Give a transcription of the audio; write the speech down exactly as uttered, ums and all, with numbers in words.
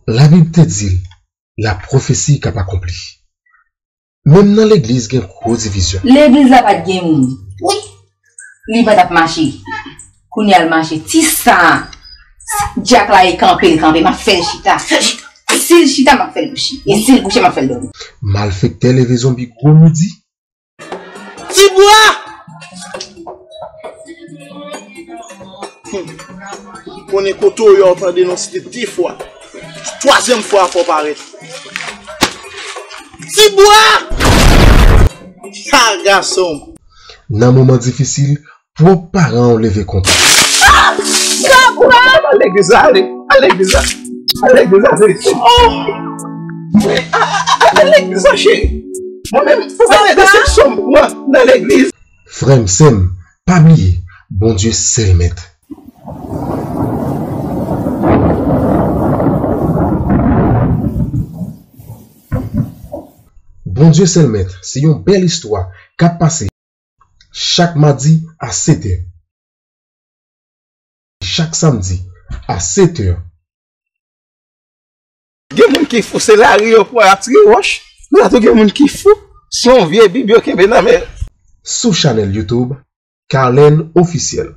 Labib te di l, lapwofesi k ap akonpli. Menm nan legliz gen gwo divizyon. Legliz la pa t gen moun. Wi. Li pa t ap mache. Kounye a l mache. Ti sa. Dyak la e kanpe, l kanpe. M ap fè l chita. Si l chita, m ap fè l kouche. E si l kouche, m ap fè l dòmi. Malfektè leve zonbi gwo midi. Tibwa! Hmm. Konnen kote w ye, w tande non site de fwa. Twazyèm fwa a fò w parèt. Tibwa! Ha, gason! Nan moman difisil, pwòp paran w leve kont ou. Al legliz la, ale! Al legliz la! Al legliz la, ale! Oh! A, a, a, al legliz la, cheri! Mwen menm, fò m al desepsyon m pran nan legliz. Frè m, sè m, pa bliye, Bondye sèl mèt. Bondye sèl mèt se yon bèl istwa k ap pase chak madi a sèt è. Chak samdi a sèt è. Gen moun ki fou, se lari yo pran y ap tire wòch. Nan tou gen moun ki fou, se yon vye bib yo kenbe nan men. Sou chanèl YouTube Carlene Officiel.